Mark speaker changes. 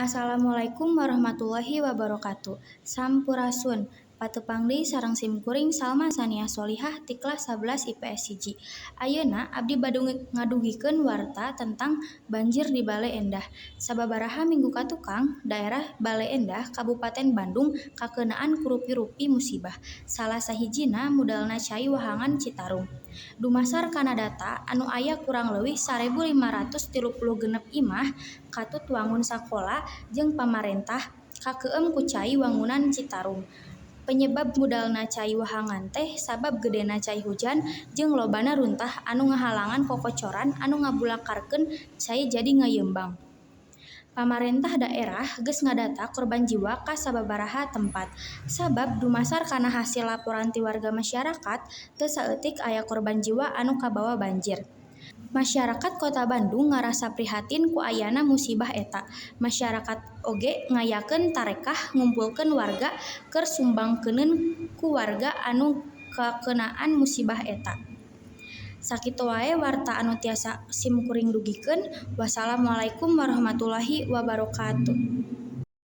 Speaker 1: Assalamualaikum warahmatullahi wabarakatuh. Sampurasun. Patepang deui sareng simkuring Salma Sania Sholihah ti kelas 11 IPS 1. Ayeuna abdi bade ngadugikeun warta tentang banjir di Baleendah. Sababaraha minggu katukang, daerah Baleendah, Kabupaten Bandung, kakeunaan ku rupi-rupi musibah. Salah sahijina mudalna cai wahangan Citarum. Dumasar kana data anu aya, kurang leuwih 1536 imah katut wangun sakola jeung pamarentah kakeueum ku cai wangunan Citarum. Penyebab mudalna cai wahangan teh sabab gedena cai hujan jeung lobana runtah anu ngahalangan kokocoran anu ngabulakarkeun cai jadi ngayeumbang. Pamarentah daerah geus ngadata korban jiwa ka sababaraha tempat. Sabab dumasar kana hasil laporan ti warga masyarakat, teu saeutik aya korban jiwa anu kabawa banjir. Masyarakat Kota Bandung ngarasa prihatin ku ayana musibah eta. Masyarakat oge ngayakeun tarekah ngumpulkeun warga keur sumbangkeuneun ku warga anu kakeunaan musibah eta. Sakitu wae warta anu tiasa simkuring dugikeun. Wassalamualaikum warahmatullahi wabarakatuh.